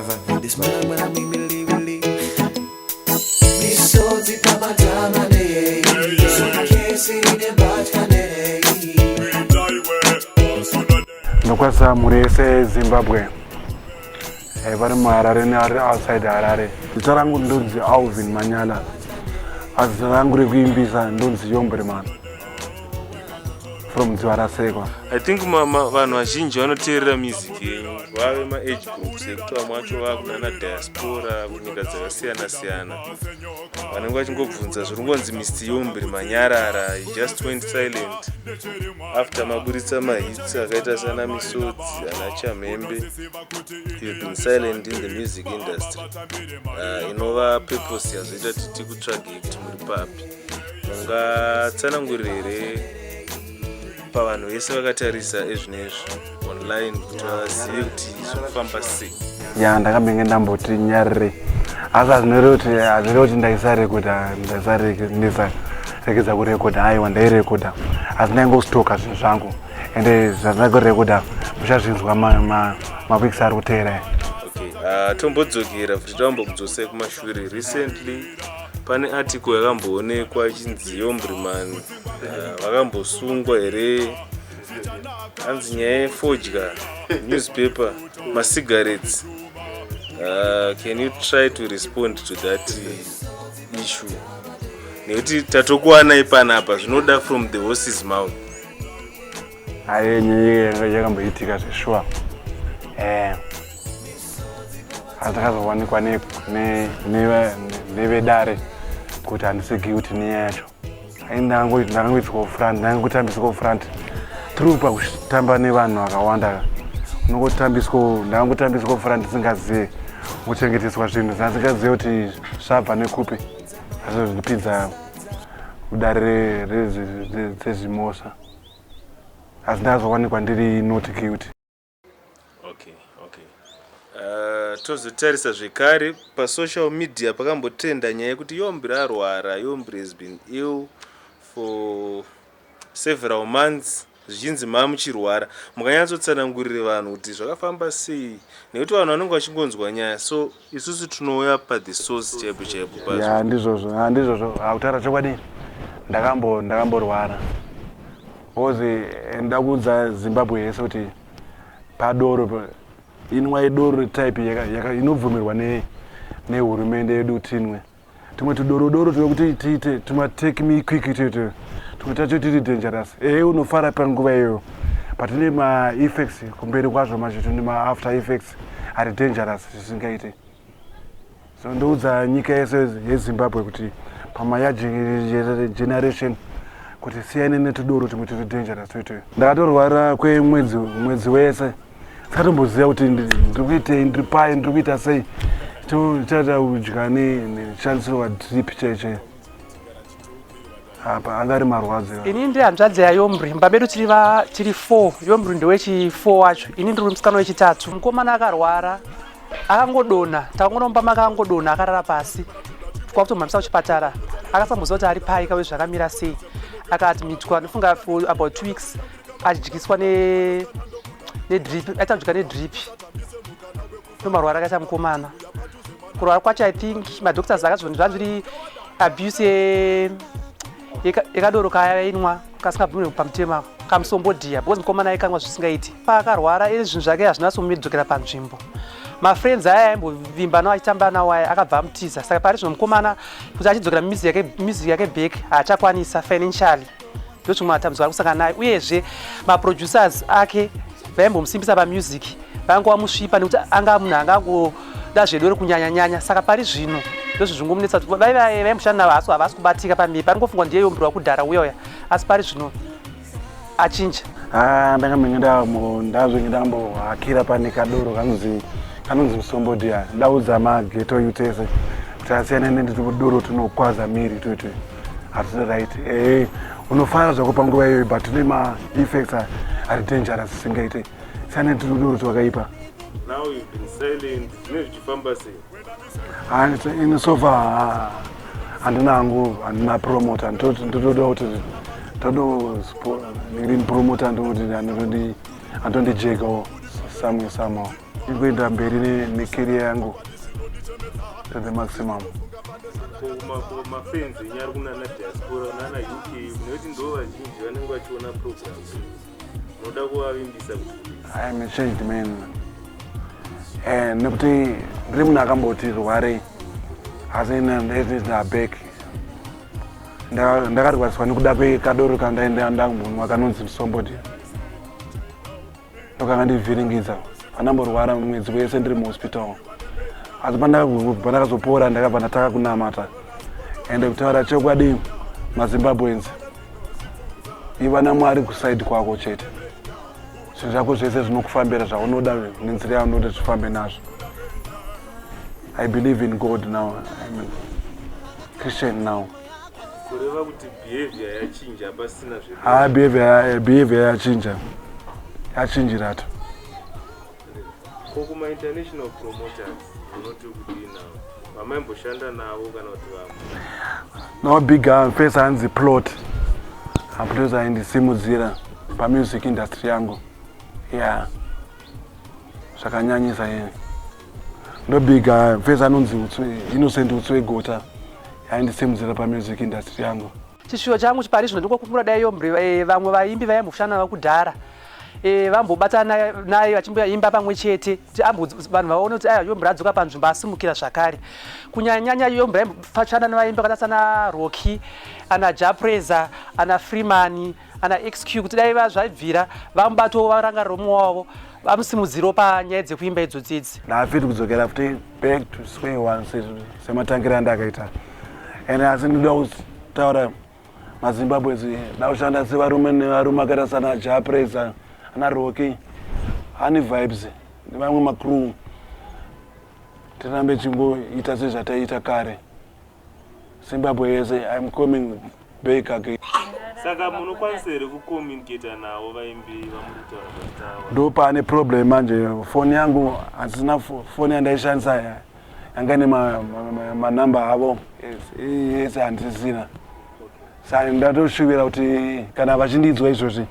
5 5 5. This man when I make me leave, leave. Misodzi pamatama nei, suitcase nembatya nei. Ndokwazisa mhuri yese yeZimbabwe vari muHarare nevari outside Harare. Zita rangu ndonzi Alvin Manyala, asi zita rangu rekuimbisa ndonzi Yombreman from Dzivarasekwa. I think vanhu vazhinji vanoteerera music yenyu vave maage groups ekuti vamwe vacho vakunana diaspora, kunyika dzakasiyana siyana, vanenge vachingobvunza zviri ngonzi Mr Yombri Manyarara, he just went silent after maburitsa mahits akaita sana Misodzi, ana Chamhembe. You've been silent in the music industry, inova purpose yazoita kuti tikutsvagei kuti muri papi. Mungatsanangurire here pavanhu vese vakatarisa ezvinezvi online kuti vazive kuti zvokufamba sei? Ya, ndakambenge ndamboti nyarire, asi hazvinoreva kuti ndaisarekodha, ndisaregedza kurekodha. Aiwa, ndairekodha, asi ndaingostoka zvinhu zvangu, ende zvandakarekodha muchazvinzwa maweeks ari kuteera. Okay, tombodzokera futi, tambokudzosai kumashure. Recently pane article yakamboonekwa ichinzi Yombreman vakambosungwa here, hanzi nyaya yefodya, newspaper, macigarettes. Can you try to respond to that issue, nekuti tatokuwanai panapa, zvinoda from the horse's mouth? Hayi, nyaya yakamboitika zveshuwa, asi ndakazowanikwa nevedare kuti handisi guilty nenyaya yacho. Ai, ndakangoitwa front, ndangotambiswa front through pakutamba nevanhu vakawanda. Unongotambiswa, ndangotambiswa front ndisingazive kuchengeteswa zvinhu zvandisingazive kuti zvabva nekupi, asi zvindipinza kudare dzezvimosva, asi ndazowanikwa ndiri not guilty. Okay, tozotarisa zvekare pasocial media, pakambotrenda nyaya yekuti Yombri arwara, Yombri has been ill for several months, zvichinzi mamuchirwara. Mukanyatsotsanangurire vanhu kuti zvakafamba sei, nekuti vanhu vanenge vachingonzwa nyaya, so isusu tinouya pathe source chaipo chaipo pazvo. Ya, ndizvozvo, ha, ndizvozvo. Hakutaura chokwadi, ndakamborwara because ndakuudza Zimbabwe yese kuti padoro inwai doro type inobvumirwa nehurumende yedu tinwe. Tumwe tudorodoro twekuti tiite tuma take me quick tete, tumwe tacho tiri dangerous. Ehe, unofara panguva iyoyo, but tine maeffects kumberi kwazvo macho, tine maafter effects ari dangerous zvisingaite. So ndoudza nyika yese yeZimbabwe kuti pamaya generation kuti siyane netudoro tumwe turi dangerous twete. Ndakatorwara kwemwedzi, mwedzi wese sikatomboziva kuti ndiri kuitei, ndiri pai, ndiri kuita sei. Chaita kudya nechandisirwa drip chai chai apa, anga ari marwadzo. Ini ndiri hanzvadzi yaYombri. Mumba medu tiri 4, Yombri ndewechi4 wacho, ini ndiri musikana wechitatu. Mukomana akarwara akangodonha, takangonomba make akangodonha akarara pasi, kwakutomhambisa kuchipatara. Akasamboziva kuti ari pai kave zvakamira sei. Akaadmitwa, ndofunga for about 2 weeks achidyiswa nedrip, aita kudya nedrip. Ndomarwara akaita mukomana. Kurwara kwacho, I think madoctors akazvoni zvanzviri abuse yekadoro kayainwa kasingabvumirwe pamutemo, kamusombodhiya, because mukomana aikanwa zvisingaiti. Paakarwara iri, zvinhu zvake hazvina somudzokera panzvimbo. Mafriends aya aimbovimba nawo, achitamba nawo aya, akabva amutiza. Saka pari zvino mukomana kuti achidzokera music yake back haachakwanisa financially. Ndo zvimwe matambudziko ari kusangana naye. Uyezve maproducers ake vaimbomusimbisa pamusic vanga vamusvipa nekuti anga munhu angangoda zvedoro kunyanya-nyanya. Saka pari zvino ndozvo zvingomunetsa kuti vaimboshanda navo asi havasi kubatika pamberi. Paringofungwa ndiye Yombirwa kudhara uya uya, asi pari zvino achinja. Ah, ndakambenge ndazvenge ndambohakira pane kadoro kanonzi musombodhiya. Ndaudza maghetto youth ese kuti asiyane netudoro tunokwaza miri twetwe, hatisi right. Ee, unofara zvako panguva iyoyo, but tine maeffects ari dangerous singaite. Siyana netudoro twakaipa. Now you've been silent, zvine zvichifamba sei? Ini so far handina hangu, handina promoter. Ndotoda kuti todo promoter ndoti andondijekawo somewhere somehow. Ingoenda mberi necareer yangu to the maximum. Mafans enyu ari kunana diaspora, nana UK, nekuti ndo vazhinji vanenge vachiona program, unoda kuvavimbisa kuti? I am a changed man. Nekuti ndiri munhu akamboti rwarei, asi back ndakarwariswa nekuda kwekadoro kandaenda ndambonwa kanonzi musombodi, ndokakandivhiringidza. Pandamborwara mwedzi wese ndiri muhospital, asi pandakazopora ndakabva ndatanga kunamata. Ende kutaura chokwadi, maZimbabweans, iva naMwari kuside kwako chete, zvinhu zvako zvese zvinokufambira zvaunoda nenzira yaunoda zvifambe nazvo. I believe in God now. I'm a Christian now. Kureva kuti behavior yachinja, pasina zve? Ha, behavior yachinja, yachinjirato. Ko kumainternational promoters unoti kudii navo vamaimboshanda navo kana kuti vamwe? No, big first hanzi Plot aplot aindisimudzira pamusic industry yangu ya zvakanyanyisa. Yene ndo big first anonzi Innocent Utswegota, yaindisimudzira pamusic industry yangu. Chishuwo changu pari zvino ndingokumbura dai Yombri vamwe vaimbi vaimboshanda navo kudhara vambobatana naye vachimboimba pamwe chete, kuti vanhu vaone kuti aya Yombri adzoka panzvimbo, asimukira zvakare. Kunyanyanyanya Yombri aimbofashana nevaimbi vakaita sana Rocky, ana Jah Prayzah, ana Freeman, ana XQ, kuti dai zvaibvira vamubatowo, varangariro mumwe wavo, vamusimudziro panyaya dzekuimba idzodzi idzi. Ndafiti kudzokera futi back to square one sematangiro andakaita. And asi ndinoda kutaura maZimbabweans, da kushanda sevarume nevarume akaita sana Jah Prayzah, ana Rocky, Honey Vibes nevamwe macrew, tirambe chingoita sezvataiita kare. Zimbabwe yese, I'm coming back again. Saka munokwanisa here kucommunicata navo vaimbi vamuri kutaura pazitawa? Ndo pane problem manje. Foni yangu handisina. Foni yandaishandisa yanga ine manamba avo ese, handisisina. Saka ndatoshuvira kuti kana vachindinzwa izvozvi,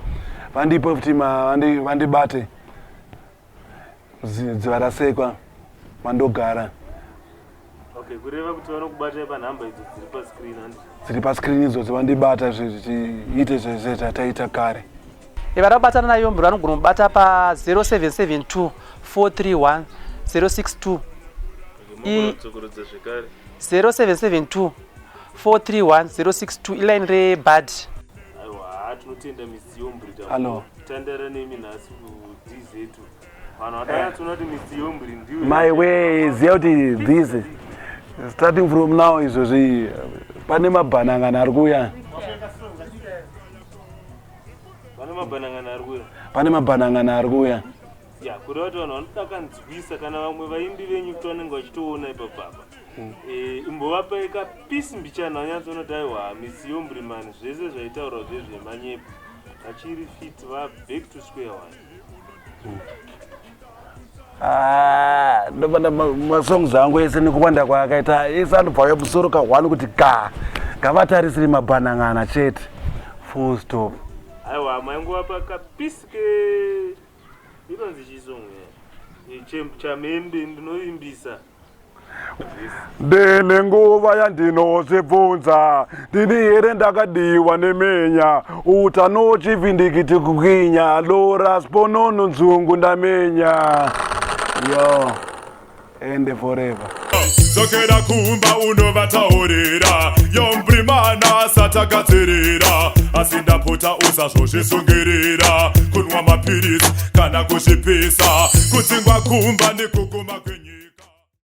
vandipe futi vandibate dziva rasekwa mandogara. Okay, kureva kuti vanokubatai panhamba idzo dziri pascreen, handi? Dziri pascreen idzodzo, vandibata zviite zvese zvataita kare. Vada kubatana naYombri vanogona kubata pa0772 431 062. Mugona zvekare. 0772 431 062, iline rebad. Aiwa, tinotenda Mr Yombri. Hello. Tandara nemi nhasi kuDZ. Vanhu vadanatsoona kuti Mr Yombri ndiwe. My way, ziya kuti this starting from now izvozvi pane mabhanangana ari kuuya. Pane mabhanangana ari kuuya. Pane mabhanangana ari kuuya. Ya, kureva kuti vanhu vanoda kanzwisa kana vamwe vaimbi venyu kuti vanenge vachitoona ipapapa, imbovapai kapisi mbichana vanyatsoona kuti aiwa, Mr Yombri man, zvese zvaitaurwa zvezvemanyepo, vachiri fit, va back to square one. Ah, ndopanda masongs angu ese nekuwanda kwaakaita ese anobva musoro ka1 kuti ga ngavatarisire mabhanangana chete, full stop. Aiwa, maingovapa kapisi ke inonzi chisong chamhembe, ndinovimbisa. Ndine nguva yandinozvibvunza, ndini here ndakadiwa nemenya utano chivhindikiti kukwinya lora sponono nzungu ndamenya yo ende forever. Dzokera kumba unovataurira Yombrimana asatagadzirira, asi ndapota usazvozvisungirira kunwa mapirisi kana kuzvipisa. Kudzingwa kumba nekuguma kwenyu.